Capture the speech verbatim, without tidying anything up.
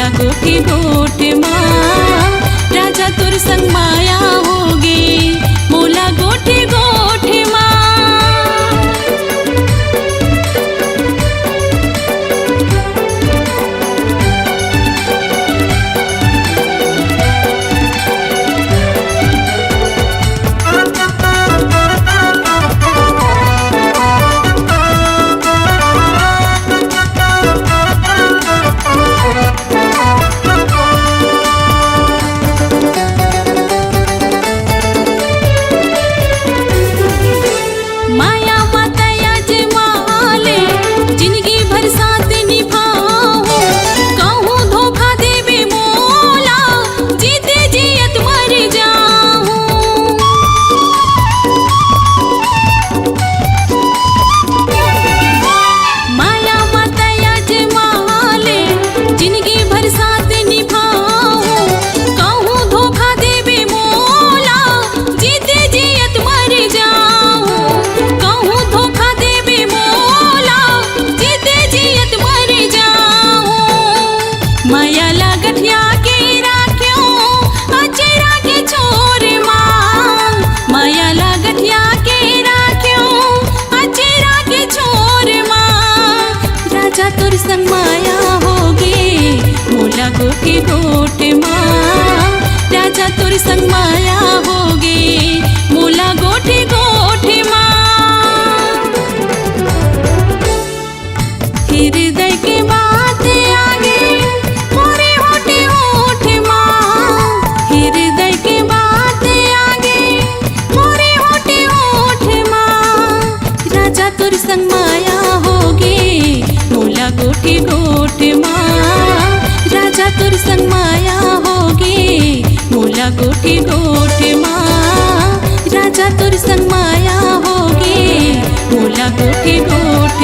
गोठे गोठे मा राजा तोर संग माया होगे, मोला गोठे गोठे मा। माया माता आजमा ले, जिनगी भर साथ निभाहूं। कहूं धोखा देबे मोला, जीते जियत मर जाहूं। माया माता आजमा ले, जिनगी भर साथ निभाहूं। कहूं धोखा देबे मोला, जीते जियत मर जाहूं। कहूं धोखा देबे मोला, जीते जियत मर जाहूं। माया ला गठिया के राख्यों, अचेरा के छोर मा। माया ला गठिया के राख्यों, अचेरा के छोर मा। राजा तोर संग माया होगे, मोला गोठे गोठे मा। राजा तोर संग माया होगे, मोला गोठे गोठे मा। हृदय के बात आगे, मोरे होठे होठ मा। हृदय के बात आगे, मोरे होठे होठ मा। राजा तोर संग माया होगे, मोला गोठे गोठ मा। राजा तोर संग माया होगे, मोला गोठे गोठ मा। राजा तोर संग माया होगे, मोला गोठे गोठ